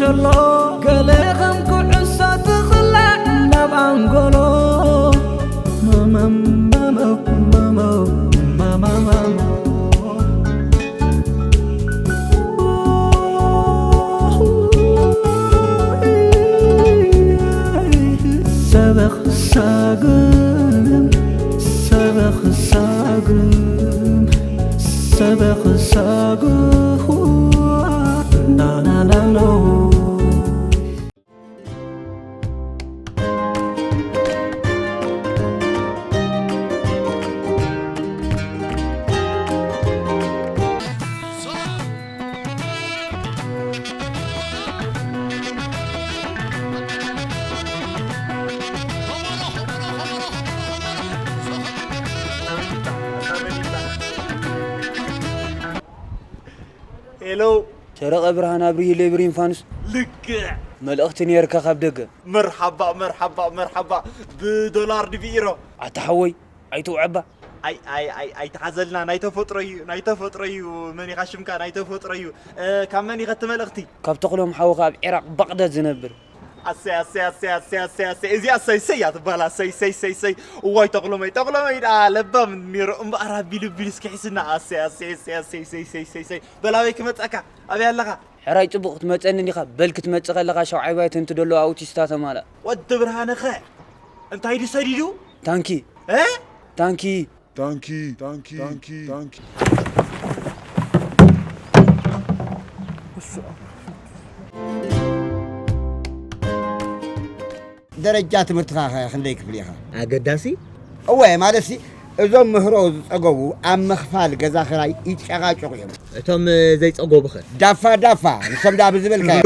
ዘሎ ገለ ከም ኩዕሶ ትኽላዕ ናብ ኣንጎሎ። ሰበኽ ሳግም፣ ሰበኽ ሳግም፣ ሰበኽ ሳግም፣ ናናናኖ። ሄሎ። ሰረቐ ብርሃን ኣብርሂለይ ብሪን ፋኑስ። ልክዕ። መልእኽቲ ነይርካ ካብ ደገ። መርሓባ፣ መርሓባ፣ መርሓባ። ብዶላር ድዩ ብኢሮ? ኣታ ሓወይ፣ ኣይትውዐባ። ኣይ፣ ኣይ፣ ኣይ፣ ኣይትሓዘልና፣ ናይ ተፈጥሮ እዩ፣ ናይ ተፈጥሮ እዩ። መን ኢኻ ሽምካ? ናይ ተፈጥሮ እዩ። እ፣ ካብ መን ኢኸ እቲ መልእኽቲ? ካብ ተኽሎም ሓውኻ ኣብ ዒራቕ ባቕዳድ ዝነብር። ኣሰይ፣ ኣሰይ፣ ኣሰይ፣ ኣሰይ፣ ኣሰይ፣ ኣሰይ። እዚኣ ኣሰይ፣ ሰይ እያ ትበሃል። ኣሰይ፣ ሰይ፣ ሰይ፣ ሰይ። እዋይ፣ ተኽሎመይ፣ ተኽሎመይ ደኣ ለባም ነይሩ እምበኣር፣ ኣቢሉ፣ ኣቢሉ እስኪ ሒስና። ኣሰይ፣ ኣሰይ፣ ኣሰይ፣ ኣሰይ፣ ሰይ፣ ሰይ፣ ሰይ፣ ሰይ። በል፣ ኣበይ ክመጸካ? ኣበይ ኣለኻ? ሕራይ ጽቡቕ ክትመጸኒ እንዲኻ። በል ክትመጽእ ከለኻ ሻውዓይ ባይት እንት ደሎ ኣውቲስታ ተማላእ። ወዲ ብርሃነኸ እንታይ ድዩ ሰዲዱ? ታንኪ። እ? ታንኪ። ታንኪ፣ ታንኪ፣ ታንኪ፣ ታንኪ። ደረጃ ትምህርትኻ ኸ ክንደይ ክፍሊ ኢኻ? ኣገዳሲ? እወ፣ ማለትሲ እዞም ምህሮ ዝጸገቡ ኣብ ምኽፋል ገዛ ኽራይ ይጨቓጨቑ እዮም። እቶም ዘይጸገቡኸ? ዳፋ ዳፋ፣ ንሶም ደኣ ብዝበልካዮ።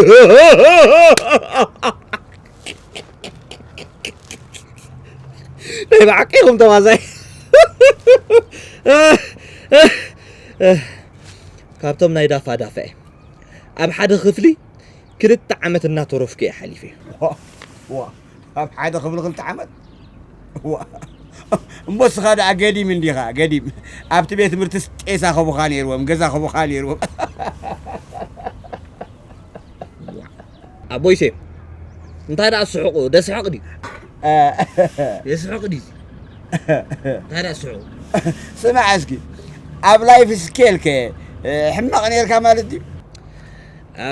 ናይ ብሓቂ ኢኹም ተዋዛይ። ካብቶም ናይ ዳፋ ዳፋ እየ። ኣብ ሓደ ክፍሊ ክልተ ዓመት እናተረፍኩ እየ ሓሊፈ። ዋ፣ ዋ፣ ኣብ ሓደ ክፍሊ ክልተ ዓመት? ዋ። እሞ እስኻ ደኣ ገዲም እንዲኻ፣ ገዲም። ኣብቲ ቤት ትምህርትስ ጤሳ ክቡኻ ነይርዎም፣ ገዛ ክቡኻ ነይርዎም። ኣቦይ ሴም፣ እንታይ ደኣ ስሕቑ? ደስሕቕ ድዩ? እ። የስሕቕ ድዩ? እንታይ ደኣ ስሕቑ? ስማዕ እስኪ፣ ኣብ ላይፍ ስኬልከ፣ እ፣ ሕማቕ ነይርካ ማለት ድዩ? እ፣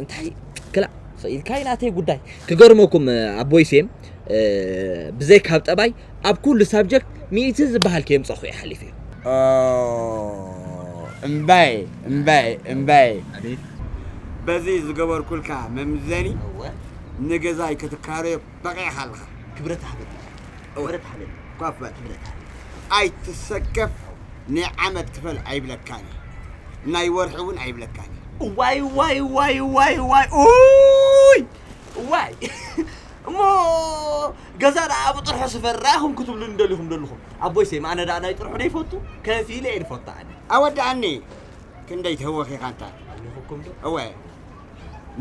እንታይ ክላእ፣ ኢልካይ ናተይ ጉዳይ። ክገርመኩም፣ ኣቦይ ሴም፣ እ፣ ብዘይካ ኣብ ጠባይ ኣብ ኩሉ ሳብጀክት ሚእቲ ዝበሃል ከየምጻኹ እየ ሓሊፈ። ኦ፣ እምባይ፣ እምባይ፣ እምባይ። ኣቤት። በዚ ዝገበርኩልካ መምዘኒ እወ። ንገዛይ ክትካረዮ በቒዕካ ኣለኻ። ክብረት ሃበኒ። እወ። ክብረት ሃበኒ። ኮፍ በል። ክብረት ሃበኒ። ኣይትሰከፍ፣ ናይ ዓመት ክፈል ኣይብለካን እየ። ናይ ወርሒ እውን ኣይብለካን እየ። ዋይ፣ ዋይ፣ ዋይ፣ ዋይ፣ ዋይ፣ ኡይ! ዋይ! እሞ ገዛ ደኣ ኣብ ጥርሑ ስፈር ርኣኹም ክትብሉኒ ደሊኹም ደለኹም። ኣቦይ ሴም፣ ኣነ ደኣ ናይ ጥርሑ ደይፈቱ፣ ከፊለ እየ ዝፈቱ ኣነ። ኣወድኣኒ፣ ክንደይ ትህወኽ ኢኻ ኣንታ? ኣምሊኹኩም ዶ? እወ፣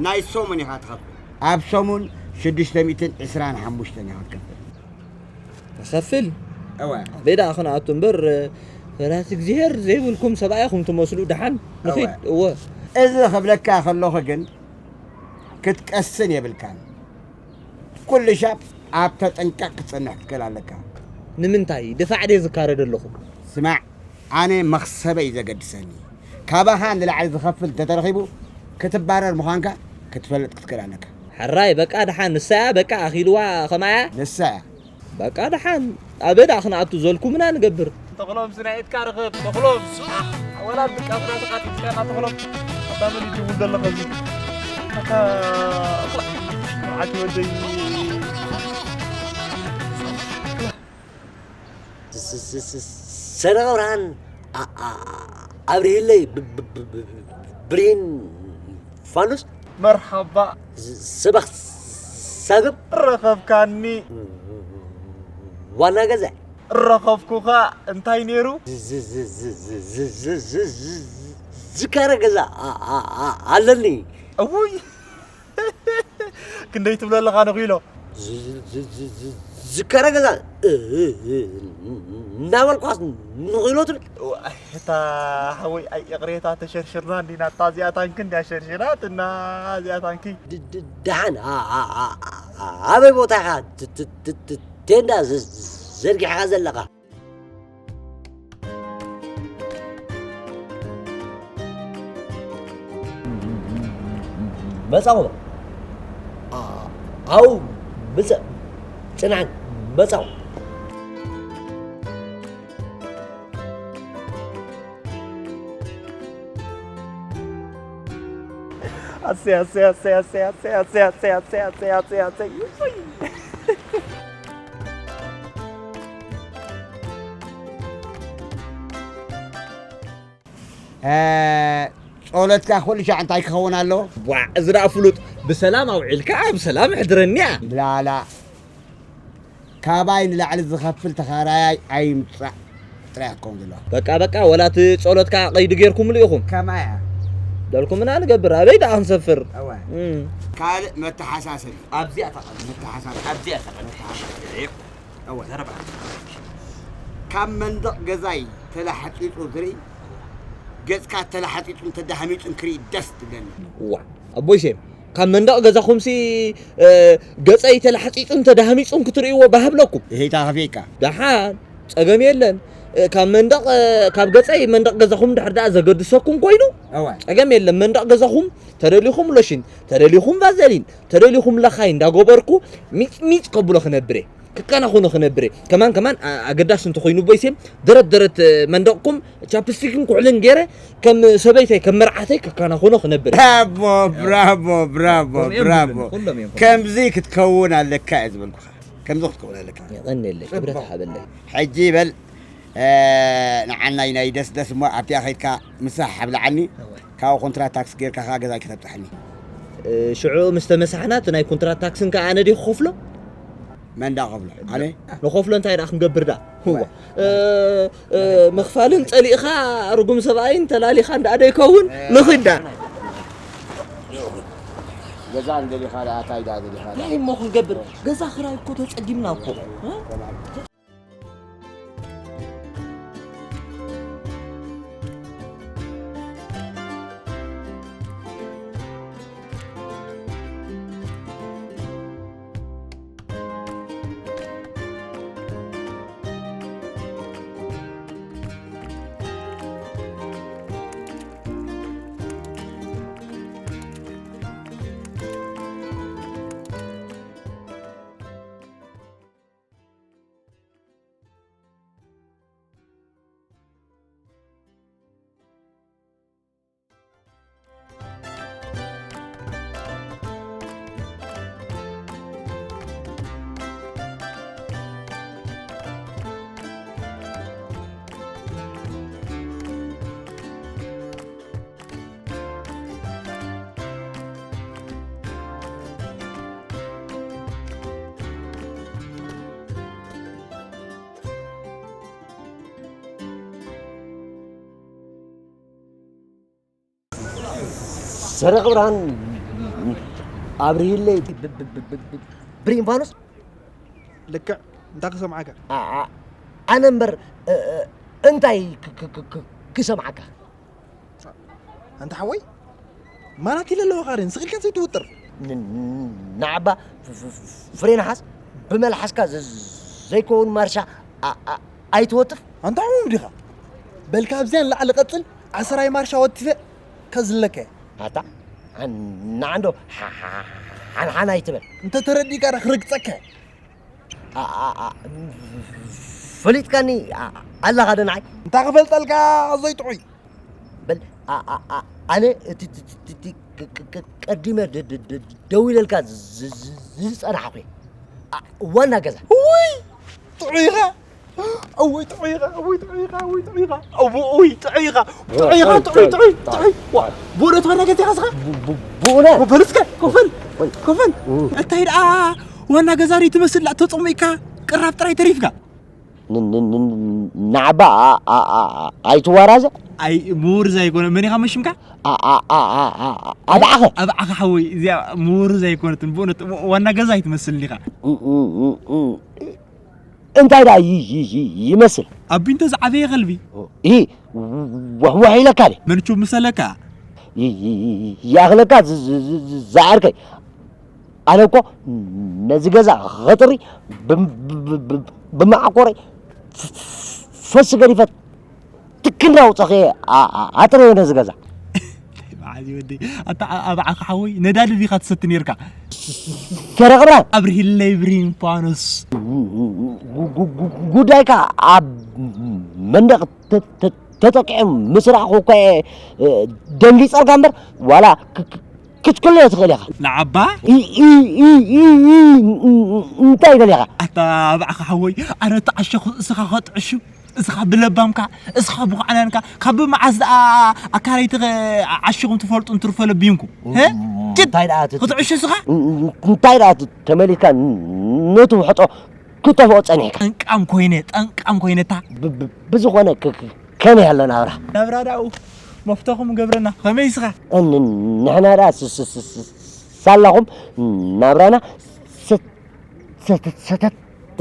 ናይ ሰሙን ኢኻ ትኸፍል። ኣብ ሰሙን ሽዱሽተ ሚእትን ዕስራን ሓሙሽተን ኢኻ ትከፍል። እኸፍል? እወ። ኣበይ ደኣ ክንኣቱ እምበር፣ ፈራሲ እግዚኣብሔር ዘይብልኩም ሰብኣይ ኢኹም ትመስሉ። ደሓን ንኺድ። እወ። እወ። እዚ ክብለካ ከለኹ ግን፣ ክትቀስን የብልካን። ኩሉ ሻብ ኣብ ተጠንቀቕ ክትጸንሕ ክትክእል ኣለካ። ንምንታይ? ድፋዕ ድየ ዝካረ ዘለኹ? ስማዕ፣ ኣነ መኽሰበይ እዩ ዘገድሰኒ። ካባኻ ንላዕሊ ዝኸፍል እንተተረኺቡ፣ ክትባረር ምዃንካ ክትፈልጥ ክትክእል ኣለካ። ሕራይ፣ በቃ ደሓን፣ ንሳ እያ፣ በቃ ኣኺልዋ፣ ኸማያ? ንሳ እያ። በቃ ደሓን፣ ኣበይ ደኣ ክንኣቱ ዘልኩምና ንገብር። ተኽሎም ስናይ ኢድካ ርኽብ፣ ተኽሎም። ኣሕ፣ ወላ ድቃስና ተቓጢስካና ተኽሎም። ኣታ መን ይድውል ዘሎ ኸዚ? ኣታ፣ ኣታ፣ ዓቲ ወደይ። ስ-፣ ስ-፣ ስ-፣ ሰረቐ ብርሃን ኣ-፣ ኣ-፣ ኣብርሂለይ ብ-፣ ብ-፣ ብ-፣ ብ-፣ ብሪን ፋኑስ። መርሓባ። ዝ-፣ ሰበኽ ሳግም። ረኸብካኒ። ዋና ገዛ። ረኸብኩኻ። እንታይ ነይሩ? ዝ-፣ ዝ-፣ ዝ-፣ ዝካረ ገዛ ኣ-፣ ኣ-፣ ኣ-፣ ኣለኒ። እውይ። ክንደይ ትብሎ ኣለኻ ነኺሎ? ዝ-፣ ዝ-፣ ዝ-፣ ዝ-፣ ዝከረ ገዛ እናበልኳስ ንኽእሎ ትብል። እታ ሓወይ ኣይ ይቕሬታ ተሸርሽርና እንዲና እታ እዚኣ ታንኪ እንዲያ ሸርሽራትና እዚኣ ታንኪ ደሓን ኣበይ ቦታ ኢኻ ቴንዳ ዘርጊሕኻ ዘለኻ? መጻኹ ኣብኡ ምጸ ጽንዓን መጻኹ። ኣሰይ ኣሰይ ኣሰይ ኣሰይ ኣሰይ ኣሰይ ኣሰይ ኣሰይ ኣሰይ ኣሰይ ኣሰይ ኣሰይ ጸሎትካ ኩሉ ሻዕ እንታይ ክኸውን ኣለዎ? ዋ እዚ ደኣ ፍሉጥ ብሰላም ኣውዒልካ ብሰላም ኣሕድረኒ እያ። ላላ ካባይ ንላዕሊ ዝኸፍል ተኻራያይ ኣይምጻእ ጥራይ ክትከውን ዘለዋ። በቃ በቃ ወላ እቲ ጸሎትካ ቀይዲ ጌርኩምሉ ኢኹም። ከማይ እያ። በልኩምና ንገብር ኣበይ ደኣ ክንሰፍር። እወ እም። ካልእ መተሓሳሰቢ ኣብዚኣ ተቐመጥ። መተሓሳሰቢ ኣብዚኣ ተቐመጥ። እወ ዘረባ ካብ መንደቕ ገዛይ ተላሓፂፁ ዝርኢ ገፅካ ተላሓፂፁን ተዳሃሚፁን ክርኢ ደስ ትብለኒ። ዋ ኣቦይ ሴም ካብ መንደቕ ገዛኹምሲ ገፀይ ተላሕፂፁን ተዳህሚፁን ክትርእይዎ ባህ ብለኩም። ይሄታ ከፊእካ። ደሓን ፀገም የለን። ካብ መንደቕ ካብ ገፀይ መንደቕ ገዛኹም ድሕር ደኣ ዘገድሰኩም ኮይኑ እወ ፀገም የለን። መንደቕ ገዛኹም ተደሊኹም ሎሽን፣ ተደሊኹም ቫዘሊን፣ ተደሊኹም ለኻይ እንዳገበርኩ ሚፅ ሚፅ ከብሎ ክነብር እየ። ክከናኹኖ ክነብር እየ። ከማን ከማን ኣገዳሲ እንተኾይኑ ቦይሴም ደረት ደረት መንደቕኩም ቻፕስቲክን ኩሕልን ገይረ ከም ሰበይተይ ከም መርዓተይ ክከናኹኖ ክነብር እየ። ብራቮ ብራቮ ብራቮ ብራቮ። ከምዚ ክትከውን ኣለካ እየ ዝበልኩኻ። ከምዚ ክትከውን ኣለካ። የቐንየለይ ክብረት ሃበለይ። ሕጂ በል ንዓናይ ናይ ደስ ደስ እሞ ኣብቲኣ ከይድካ ምሳሕ ኣብልዓኒ። ካብኡ ኮንትራት ታክስ ጌርካ ከዓ ገዛይ ከተብፅሐኒ። ሽዑ ምስ ተመሳሕና እቲ ናይ ኮንትራት ታክስን ከዓ ኣነ ድየ ክኸፍሎ? መን ዳ ከፍሎ? ኣነ? ንኸፍሎ እንታይ ደኣ ክንገብር ደኣ? ህዋ ምኽፋልን ፀሊእኻ ርጉም ሰብኣይን ተላሊኻ እንዳኣ ዶ ይከውን? ንኺድ ደኣ። ገዛ እንደሊኻ ደኣ እንታይ ደኣ ደሊኻ ደኣ? እንታይ እሞ ክንገብር? ገዛ ክራይ እኮ ተፀጊምና እኮ። ሰረቕ ብርሃን ኣብርሂለይ ብሪንፋኖስ ልክዕ እንታይ ክሰምዓካ ኣነ እምበር እንታይ ክሰምዓካ ኣንታ ሓወይ ማናት ኢለ ኣለዎ ካሬ ንስኺልካ ዘይትውጥር ንዓባ ፍሬ ነሓስ ብመልሓስካ ዘይከውን ማርሻ ኣይትወጥፍ ኣንታ ሓወም ዲኻ በልካ ኣብዚያ ንላዕሊ ቀጽል ዓሰራይ ማርሻ ወቲፈ ከዝለከ ኣታ ንዓንዶ ሓንሓን ኣይትበል እንተ ተረዲእካ ዳ ክረግጸከ ፈሊጥካኒ ኣለኻ ዶ ንዓይ እንታይ ክፈልጠልካ ኣዞይ ጥዑይ በል ኣነ እቲ ቀዲመ ደው ኢለልካ ዝፀናሕኹ ዋና ገዛ ውይ ጥዑይኻ እውይ ጥዑይኻ እውይ ጥዑይኻ እውይ ጥዑይኻ እውይ ጥዑይኻ ጥዑይኻ ጥዑይ ጥዑይ ጥዑይ ዋ ብእውነት ዋና ገዛ ኢኻ ስኻ ብእውነት ኮፈልስከ ኮፈል ኮፈል እንታይ ደኣ ዋና ገዛ ዶ ትመስል ላ ተፀሚእካ ቅራብ ጥራይ ተሪፍካ ንዓባ ኣይትዋራዘ ኣይ ምውርዝ ኣይኮነ መን ኢኻ መሽምካ ኣብዓኸ ኣብዓኸ ሓወይ እዚኣ ምውርዝ ኣይኮነትን ብእውነት ዋና ገዛ ኣይትመስልን ኢኻ እንታይ ደኣ ይ- ይ- ይ- ይመስል? ኣቢ እንተ ዝዓበየ ከልቢ። ይ- ወሕወሕ ኢለካ ድየ? መንቹ ምሰለካ። ይ- ይ- ይ- ይኣኽለካ ዝ- ዝ- ዝ- ዝ- ዝዓርከይ። ኣነ እኮ ነዚ ገዛ ኸጥሪ ብም- ብ- ብ- ብ- ብመዓኮረይ ፈሲ ገዲፈት ትክን ኣውፀኸ ኣጥረዮ ነዚ ገዛ። መዓዝ ወደይ ኣታ ኣብዓኻ ሓወይ ነዳዲ ዲኻ ትሰቲ ነርካ? ሰረቕብራ ኣብርሂለይ ብሪን ፓኖስ ጉዳይካ ኣብ መንደቕ ተጠቂዖም ምስ ረኣኹ እኳ እየ ደንጊፀልካ እምበር ዋላ ክትክልዮ ትኽእል ኢኻ። ንዓባ እንታይ ደሊኻ? ኣታ ኣብዓኻ ሓወይ ኣነ ተዓሸኹ እስኻ ኸጥዕሹ እስኻ ብለባምካ እስኻ ብኳዕናንካ ካብ መዓዝ ደኣ ኣካለይቲ ዓሽኹም ትፈልጡ እንትርፈ ለቢምኩም እ? ጅድ እንታይ ደኣ ትት- ክትዕሹ እስኻ እንታይ ደኣ ትት- ተመሊስካ ነቲ ውሕጦ ክተፍኦ ጸኒሕካ ጠንቃም ኮይነ ጠንቃም ኮይነታ ብ- ብ- ብዝኾነ ክ- ክ- ከመይ ኣሎ ናብራ ናብራ ዳኡ መፍተኹም ገብረና ከመይ እስኻ ን- ንሕና ደኣ ስ- ስ- ስ- ስ- ሳላኹም ናብራና ሰተት ሰተት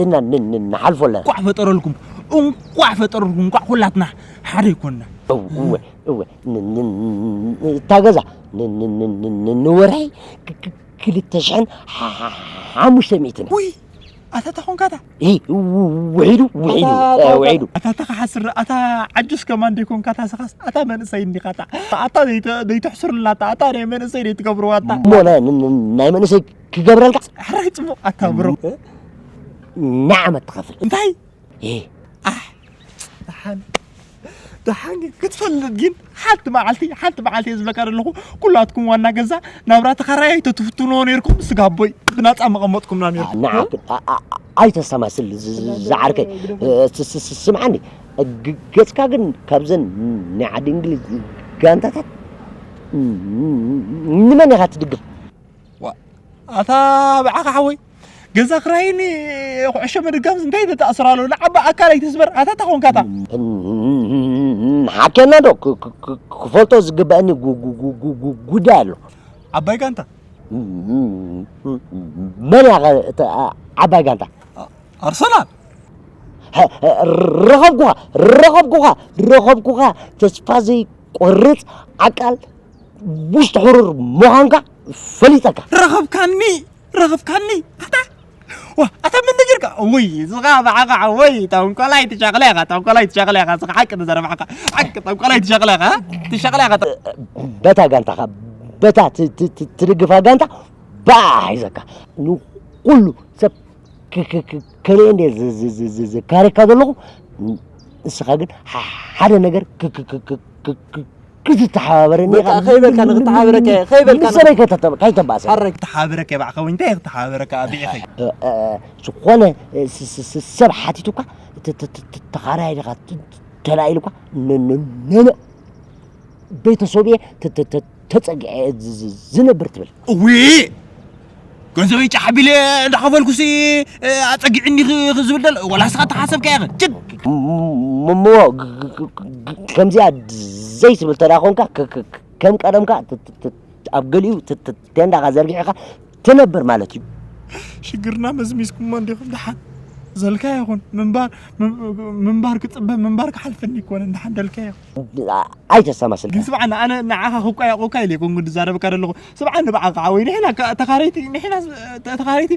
እና ን- ን- ንሓልፎ ኣለና። እንቋዕ ፈጠረልኩም እንቋዕ ፈጠረልኩም እንቋዕ ኩላትና ሓደ ይኮንና። እወ እወ ን- ን- ን- እታ ገዛ ን- ን- ን- ን- ን- ንወርሒ ክ- ክ- ክልተ ሽሕን ሓ- ሓ- ሓሙሽተ ሚእትን እያ። ውይ ኣታ እታ ኮንካ እታ ይ- ው- ውሒዱ ውሒዱ ኣታ- እ፣ ኣታ- ውሒዱ ኣታ እታ ከሓስር ኣታ ዓጁስ ከማን ደይኮንካ እታ ስኻስ ኣታ መንእሰይ እንዲኻ እታ ኣታ ዘይተ- ዘይተሕስሩልና እታ ኣታ ናይ መንእሰይ ዘይትገብርዋ እታ እሞ ናይ- ን- ን- ናይ መንእሰይ ክገብረልካ ሕራይ ጽቡቕ ኣታ ብሮ ንዓመት ትኸፍል እንታይ ይ ኣሕ ደሓን ደሓን ግን ክትፈልጥ ግን ሓንቲ መዓልቲ ሓንቲ መዓልቲ እየ ዝብለካ ዘለኹ ኩላትኩም ዋና ገዛ ናብራ ተኻራያይ ተትፍትንዎ ነይርኩም ስጋቦይ ብናፃ መቐመጥኩምና ነይርኩም ንዓክ ኣ- ኣ- ኣ- ኣይተሰማስል ዝ- ዝ- ዝዓርከይ እ፣ ስ- ስ- ስ- ስምዓኒ ግ- ገጽካ ግን ካብዘን ናይ ዓዲ እንግሊዝ ጋንታታት ን- ን- ንመን ኢኻ ትድግፍ ኣታ ብዓኻ ሓወይ ገዛ ክራይኒ ኩዕሾ ምድጋፍ እንታይ ተተኣስር ኣሎ ንዓባ ኣካል ኣይትስበር ኣታ ተኾንካታ ሓኬና ዶ ክፈልጦ ዝግበአኒ ጉዳይ ኣሎ ዓባይ ጋንታ መን እያ ዓባይ ጋንታ ኣርሰናል ረኸብኩኻ ረኸብኩኻ ረኸብኩኻ ተስፋ ዘይቆርፅ ዓቃል ውሽጢ ሕሩር ምዃንካ ፈሊጠካ። ረኸብካኒ ረኸብካኒ ኣታ ዋ ኣታ ምን ነጊርካ ወይ ዝኻ ብዓኻ ወይ ጠንቆላይ ትሸቕለ ኢኻ ጠንቆላይ ትሸቕለ ኢኻ ዝኻ ሓቂ ተዘረባዕካ ሓቂ ጠንቆላይ ትሸቕለ ኢኻ ትሸቕለ ኢኻ በታ ጋንታኻ በታ ትድግፋ ጋንታ ባዕ ሒዘካ ንኩሉ ሰብ ከሊአ እንደ ዘካረካ ዘለኹ ንስኻ ግን ሓደ ነገር ክትተሓባበረኒ ኢኻ ከይበልካ ንክተሓባበረካ ከይበልካ ንሰበይ ከተተባ ከይተባእሰ ኣረ ክተሓባበረካ ይባዕኸ ወይ እንታይ ክተሓባበረካ ኣቢዒኸ ዝኾነ ሰብ ሓቲቱካ ተኻራይ ዲኻ ተላኢልኳ ቤተሰብየ ተጸጊዐ ዝነብር ትብል እዊ ገንዘበይ ጫሕ ቢለ እንዳኸፈልኩሲ ኣፀጊዕኒ ክዝብል ደለ ወላ ስኻ ተሓሰብካ ኢኸ ጭድ ምዎ ከምዚኣ ዘይትብል ተዳ ኮንካ ከም ቀደምካ ኣብ ገሊኡ ቴንዳኻ ዘርጊሕኻ ትነብር ማለት እዩ። ሽግርና መዝሚዝኩሞ እንዲኹም ደሓን ዘልካ ይኹን ምንባር ምንባር ክፅበ ምንባር ክሓልፈኒ ይኮነ ደሓን ደልካ ይኹን ኣይተሰማስል ግን ስብዓና ኣነ ንዓኻ ክቋየቆካ ኢለ ይኮንኩ ዝዛረበካ ዘለኹ ስብዓኒ ብዓኻ ሓወይ ንሕና ተኻረይቲ ንሕና ተኻረይቲ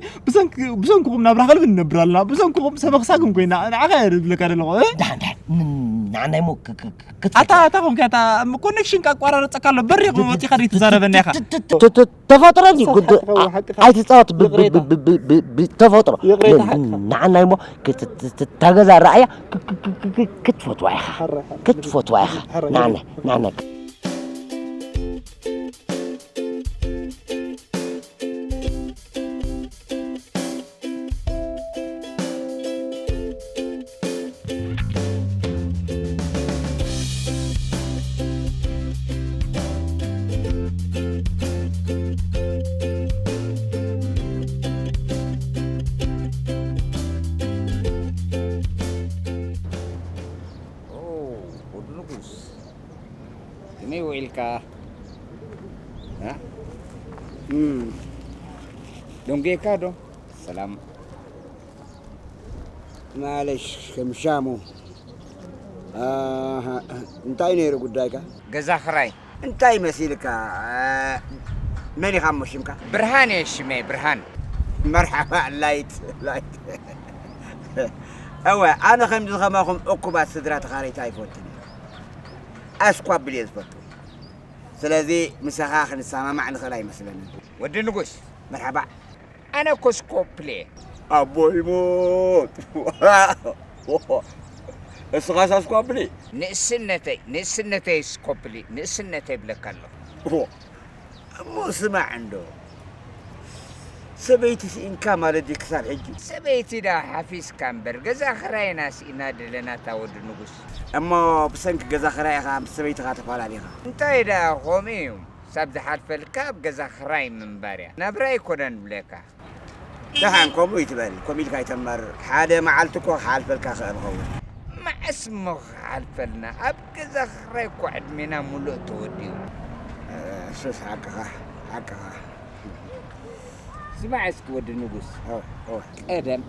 ብሰንክኹም ናብራ ከልቢ ንነብር ኣለና ብሰንክኹም ሰበኽሳግም ኮይና ንዓኻ እየ ዝብለካ ዘለኹ ደሓን ደሓን ንዓናይ ሞ ኣታ ኣታ ኮንካ እታ ኮኔክሽን ካቋራረፀካ ኣሎ በሪቕ መፂኻ ዘይትዛረበና ኢኻ ተፈጥሮ ኣይትፃወት ተፈጥሮ ንዓናይ ሞ ተገዛ ረኣያ ክትፈትዋ ኢኻ ክትፈትዋ ኢኻ ንዓናይ ንዓናይ ከመይ ውዒልካ? ደንጉየካ ዶ? ሰላም። ማለሽ ከም ሻሙ። ኣሃ፣ እንታይ ነይሩ ጉዳይካ? ገዛ ክራይ። እንታይ መሲልካ? መን ኢኻ እሞ ሽምካ? ብርሃን እየ ሽመይ፣ ብርሃን። መርሓባ፣ ላይት፣ ላይት። እወ፣ ኣነ ከምዚ ከማኹም እኩባት ስድራ ተኻረይቲ ኣይፈቱን እየ። ኣስኳብል እየ ዝፈቱ። ስለዚ ምሳኻ ክንሰማማዕ ንኽእል ኣይመስለንን። ወዲ ንጉስ። መርሓባ። ኣነ እኮ ስኮፕል እየ። ኣቦ ይሞት። እስኻስ ኣስኳብል? ንእስነተይ፣ ንእስነተይ ስኮፕል፣ ንእስነተይ እብለካ ኣለኹ። እሞ ስማዕ እንዶ፣ ሰበይቲ ስኢንካ ማለት ድዩ ክሳብ ሕጂ? ሰበይቲ ደኣ ሓፊስካ እምበር፣ ገዛ ክራይና ስኢና ደለና እታ ወዲ ንጉስ። እሞ ብሰንኪ ገዛ ክራይ ኢኻ ምስ ሰበይትኻ ተፈላሊኻ? እንታይ ደኣ ከምኡ እዩ፣ ሳብ ዝሓልፈልካ ኣብ ገዛ ክራይ ምንባር እያ። ናብራ ኣይኮነን እብለካ። ደሓን ከምኡ ይትበል፣ ከምኡ ኢልካ ኣይተመር። ሓደ መዓልቲ እኮ ክሓልፈልካ ክእል ኸውን። መዓስ እሞ ክሓልፈልና? ኣብ ገዛ ክራይ እኮ ዕድሜና ሙሉእ ተወዲኡ። እሱስ ሓቅኻ፣ ሓቅኻ። ስማዕ እስኪ ወዲ ንጉስ፣ እወ፣ እወ። ቀደም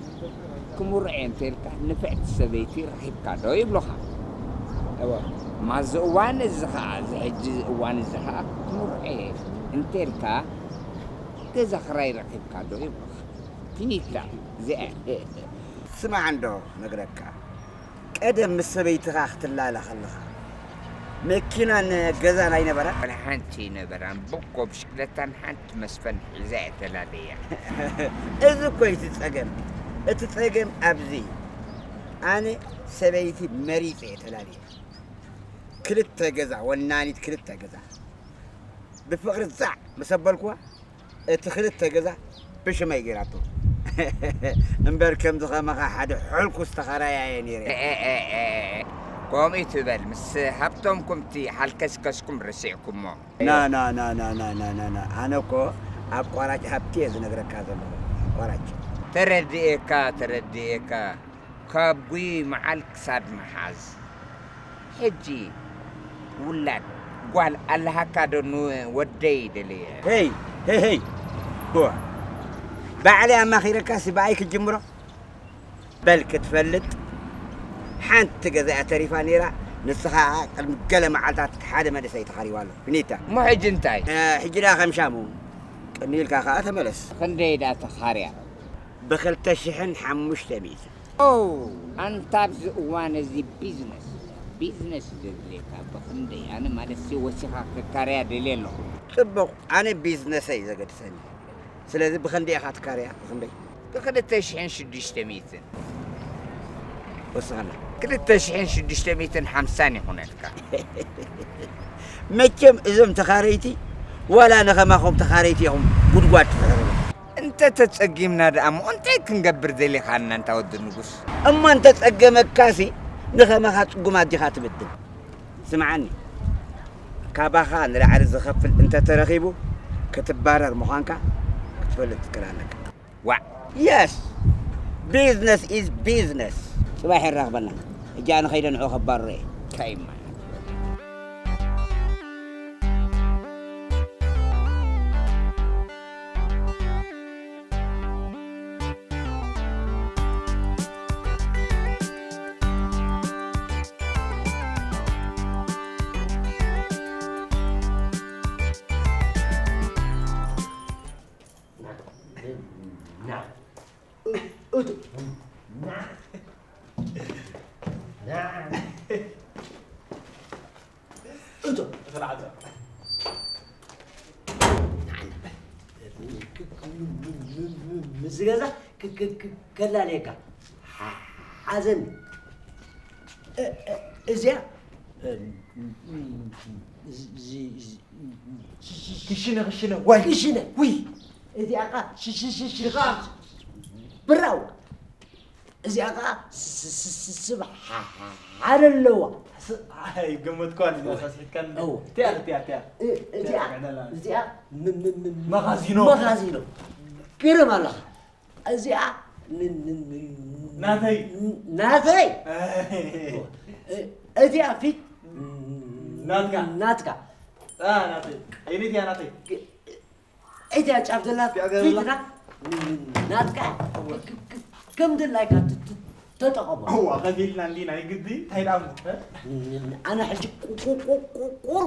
ክምርዖ እንተልካ ንፍዕቲ ሰበይቲ ረኺብካ ዶ ይብሉኻ? እወ። ማዚ እዋን እዚ ኸዓ፣ እዚ ሕጂ እዋን እዚ ኸዓ ክምርዖ እንተልካ ገዛ ኽራይ ረኺብካ ዶ ይብሉኻ? ፊኒታ፣ እዚኣ። ስማዕ እንዶ ነግረካ። ቀደም ምስ ሰበይትኻ ክትላለ ከለኻ፣ መኪናን ገዛን ኣይነበራን? ወላ ሓንቲ ኣይነበራን። ብኮ ብሽክለታን ሓንቲ መስፈን ሒዛ እየ ተላለያ። እዚ እኮ እዩ እቲ ጸገም። እቲ ጸገም ኣብዚ እዩ። ኣነ ሰበይቲ መሪጸ እየ ተላልየ። ክልተ ገዛ፣ ወናኒት ክልተ ገዛ። ብፍቕሪ ዛዕ ምስ ኣበልኩዋ፣ እቲ ክልተ ገዛ ብሽመይ ገይራቶ። እምበር ከምዚ ከማኻ ሓደ ሕልኩስ ተኻራያየ ነይረ። ኤ፣ ኤ፣ ኤ፣ ኤ፣ ከምኡ ትበል፣ ምስ ሃብቶምኩም እቲ ሓልከስከስኩም ረሲዕኩሞ። ና፣ ና፣ ና፣ ና፣ ና፣ ና፣ ና፣ ና። ኣነ እኮ ኣቋራጭ ሃብቲ እየ ዝነግረካ ዘለኹ። ኣቋራጭ። ተረድኤካ፣ ተረድኤካ። ካብ ጉይ መዓል ክሳድ መሓዝ። ሕጂ ውላድ ጓል ኣለሃካ ዶ ንወደይ ደልየ? ሄይ፣ ሄይ፣ ሄይ። ዋ። ባዕለይ ኣማኺረካሲ ብኣይ ክትጅምሮ? በል ክትፈልጥ ሓንቲ ገዛ እያ ተሪፋ ነይራ። ንስኻ ቅድሚ ገለ መዓልታት ሓደ መንእሰይ ተኻሪዋ ኣሎ። ብኒታ። እሞ ሕጂ እንታይ? እ፣ ሕጂ ደኣ ከም ሻሙ ቅኒ ኢልካ ከኣ ተመለስ። ክንደይ ደኣ ተኻርያ? ብኽልተ ሽሕን ሓሙሽተ ሚእትን። ኦ፣ ኣንታ ኣብዚ እዋን እዚ ቢዝነስ፣ ቢዝነስ ዘድልየካ ብኽንደይ? ኣነ ማለትሲ ወሲኻ ክካረያ ደልየ ኣለኹ። ጽቡቕ፣ ኣነ ቢዝነሰይ ዘገድሰኒ። ስለዚ ብኽንደይ ኢኻ ትካረያ? ብኽንደይ? ብኽልተ ሽሕን ሽዱሽተ ሚእትን። ወስኸላ። ክልተ ሽሕን ሽዱሽተ ሚእትን ሓምሳን ይኹነልካ። መቸም እዞም ተኻረይቲ ዋላ ንኸማኹም ተኻረይቲ ኢኹም ጉድጓድ ትሕረሩ። እንተ ተጸጊምና ደኣ እሞ እንታይ ክንገብር ደሊኻና እንታ ወዲ ንጉስ? እሞ እንተ ጸገመካሲ ንኸማኻ ጽጉማት ዲኻ ትብድል? ስምዓኒ፣ ካባኻ ንላዕሊ ዝኸፍል እንተ ተረኺቡ ክትባረር ምዃንካ ክትፈልጥ ትክእል ኣለካ። ዋዕ! Yes! Business is business! ጽባሕ የራኽበና። ሕጂ ኣነ ኸይደ ንዑ ከባርሮ እየ። እንታይ ማለት? ና። እቱ። ና። ና። እቱ። ተላዓተ። ምስ ገዛ ክ-፣ ክ-፣ ክ-፣ ከላለየካ። ሓ-፣ ሓዘን። እ-፣ እ-፣ እዚኣ፣ እ-፣ እዚ፣ እዚ፣ እዚ፣ ክሽነ፣ ክሽነ፣ ዋይ። ክሽነ። ውይ። እዚኣ ኸዓ ሽ-፣ ሽ-፣ ሽ-፣ ሽ-፣ ሽኻር። ብራው። እዚኣ ኸዓ ስ-፣ ስ-፣ ስ-፣ ስ-፣ ስም ሓ-፣ ሓ-፣ ሓደ ኣለዋ። ስ-፣ ኣይገመትኳን፣ እወ። ሳስሒትካን። እወ። እቲኣ፣ እቲኣ፣ እቲኣ። እ-፣ እዚኣ፣ እቲኣ፣ እዚኣ ም-፣ ም-፣ ም-፣ መኻዚኖ። መኻዚኖ። ገረም ኣለኻ። እዚኣ ን-፣ ን-፣ ን-፣ ናተይ። ናተይ። ኣይ። እ-፣ እዚኣ ፊት ናትካ። ናትካ። አ፣ ናተይ። ኣይነይ እያ ናተይ። ግ-፣ እዚኣ ጫፍ ዘላ እዚኣ ዘላ። ፊትና ናትካ። ክ-፣ ክ-፣ ክ-፣ ከም ድላይካ ት-፣ ት-፣ ተጠቐሙ። እዋ ከፊልና እንዲና ይግዲ እንታይ ደኣ እሞ ኣነ ሕጂ ቁቁቁቁቁር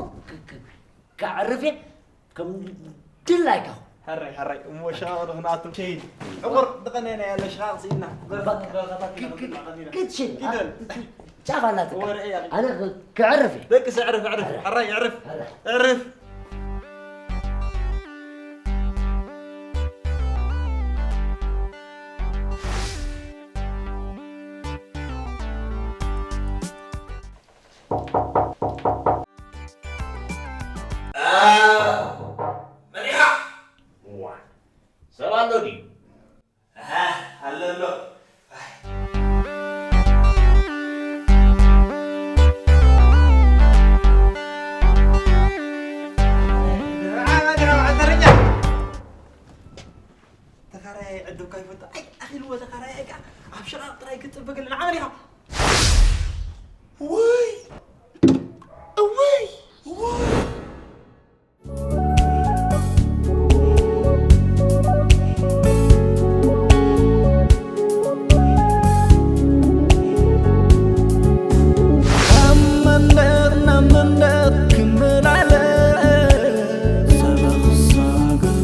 ከዕርፍ እየ ከም ድላይካ። ሕራይ ሕራይ እሞ ሻቕ ንኽንኣቱ ሸይድ ዕቑር ድቐነና ያለ ሽቓቕ ስኢና ክትሽን ጫፍ ኣላትካ። ወረ እያ ኣነ ክዕርፍ እየ። ደቅስ ዕርፍ ዕርፍ ሕራይ ዕርፍ ዕርፍ መሪሓ ዋ ሰብ ኣሎ ድዩ? ኣሃ፣ ኣሎ ኣሎ። ተኻራያይ ዕድምካ ይፈቱ ኣይ ኣኺልዎ ተኻራያይ ከዓ ኣብ ሸቓቕ ጥራይ ክትፅበ ከለና ዓመል ኢኻ ውይ እውይ እውይ ካብ መንደቕ ናብ መንደቕ ክመላለስ ሰበኽ ሳግር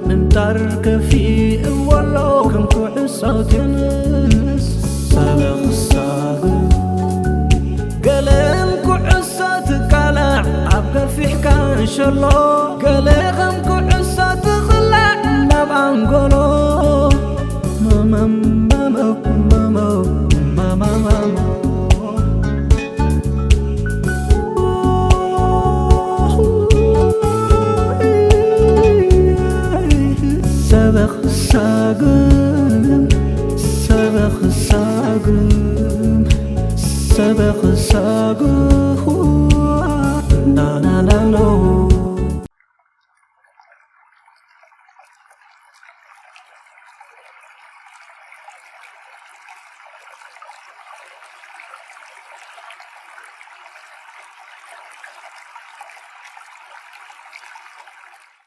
ምንጣር ከፊእዎ ኣሎ ከም ኩዕሶ ቴንስ ሰበኽ ሳግር ገለን ኩዕሶ ትቃላዕ ኣብ ገፊሕ ካንሸሎ ገለ ከም ኩዕሶ ትቕላዕ ናብ ኣንጎሎ መመመመመመመመመ ሰበኽ ሳግም ሰበኽ ሳግም ሰበኽ ሳግም ናናናኖ